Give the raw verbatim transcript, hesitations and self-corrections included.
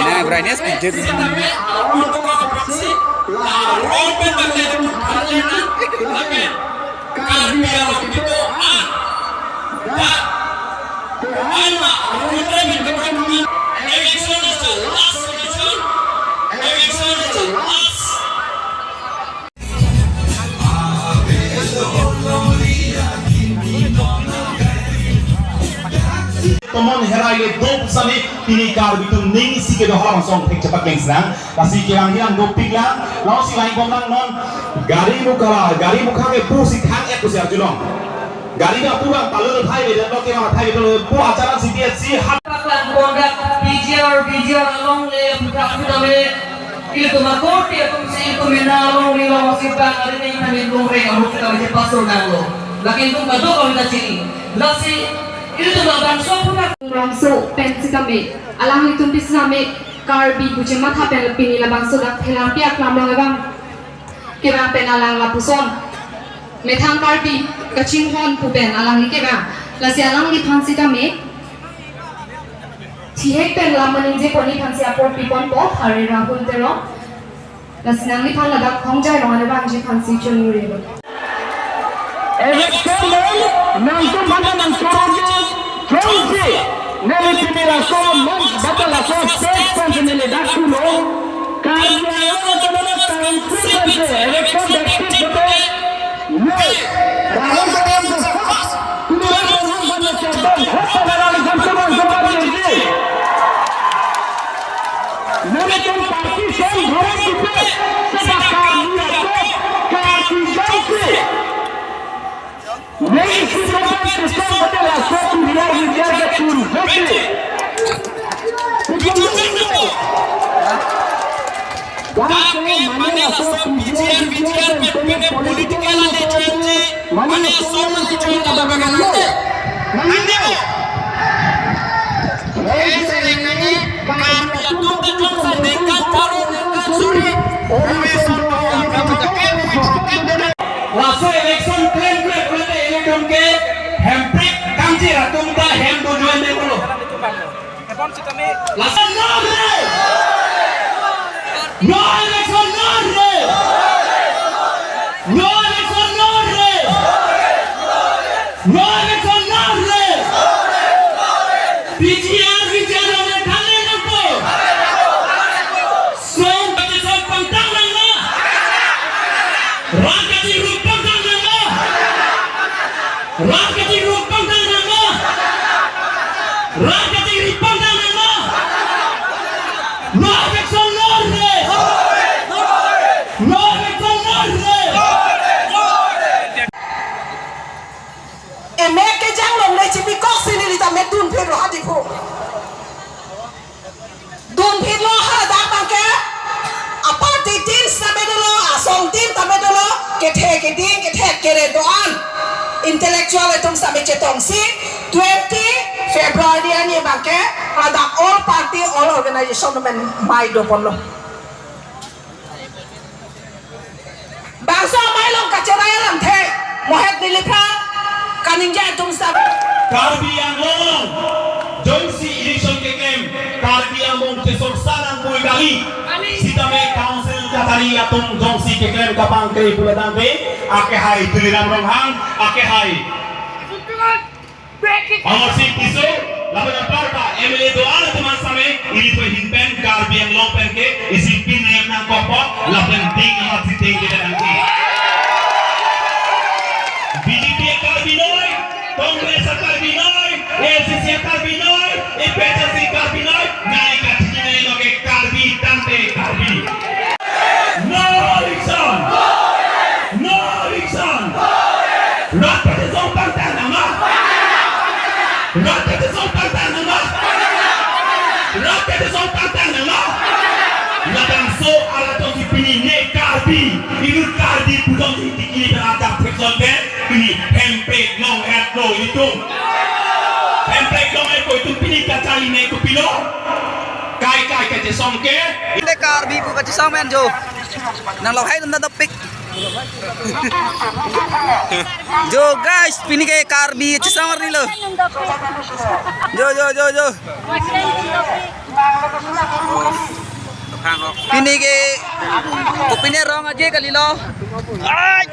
Nah, brightness kejut. Tomon herai le dop sani pini Karbi atum ning isi kedo halangsong thek chepakleng sinang. Lasi kevang hilang dopik lang, lasi lain bom lang non. Gari mukha, gari mukha ke pusi khang et pusi arjulong. Gari ka pu bang palu thai le, lo kevang thai le, pu acara C T S C hat. Paklang kondak P G R, P G R along le, buka buka le. Ilitum akorte atum si ilitum mena along ni long si bang ari ni kami long reng amu kita meje pasur nanglo. Lake ilitum kadokave ta chini. Lasi ilitum abang so puna. Rongso pen sitame alanglitum pi sitame Karbi buji matha pen pini labangso dak phelangpi aklam long abang kevang pen alang lapuson methang Karbi kachinghon pu pen alangli kevang. Lasi alangliphan sitame thihek pen lam maningje pon aphansi apor piponpo, Hari Rahul Teron. Lasi nangliphan ladak Khongjai along ane bangji aphansi choningri lo. Electoral nangtum mana nang chorong jongsi neli pini laso mon bata laso stage pen neli dak pulo. Karbi Anglong Autonomous Council pen election dak pulo. Political arrangement, mane asol arrangement pada bagan lo. Nanglo. Ese nangni, Karbi atum ta jongsi ningkan pharo ningkan suri, ove son ove. Laso election klem klem klem election ke Hemprek kangji atum ta hem do join de lo. Laso no re! No election no re! No election no re! No election no re! P G R, P G R no re thale nangpo. Song pati song pangtang nangma. Rat kachingrum pangtang nangma. Rat kachingrum pangtang nangma. Rat kachingrum pangtang nangma. No election no re. No election no re. Emek kejang longle chipikok si neli ta me dunphit lo ha Diphu. Dunphit lo ha dak abang ke. Aparty team sitame dolo, asong team tame dolo, kethe keding, kethe kere do-an. Intellectual atum sitame chetongsi, twenty February arni abang ke, ladak all party, all organization men mai do ponlo. Bangso amei along kacherai alamthe, mohet nilipha, kaningje atum sitame. Karbi Anglong along, jongsi election keklem, Karbi Anglong chesor sa nangpui kali. Sitame council katari atum jongsi keklem kapangkre pulo tangte, akehai Tuliram Ronghang, akehai Amarsing Tisso, lapen anparta M L A do-an atum an sitame, ili pu ahin pen Karbi Anglong pen ke isi pinrem nangkokpo, lapen ding amat si ding kita nangji. B J P Karbi noi, Congress Karbi noi, A C C Karbi noi, A P H L C Karbi noi, nai kathini noi lo ke Karbi tangte Karbi. No election! No election! Rat kachesong pangtang nangma! Rat kachesong pangtang nangma! Rat kachesong pangtang nangma! Labangso arat jongsi pini ne Karbi, inut Karbi pu jongsi tikili pen ajak phekson ke, pini Hemprek long-etlo itum. Hemprek long-etlo itum pini kacharli ne kopilo. Ai kai kachesong ke. Pini Karbi pu kachesong men jo. Nang lo hai dum da dopik. Jo guys, pini ke Karbi kachesong arni lo. Jo jo jo jo. Pini ke, ko pini rong aje kali lo. Ai.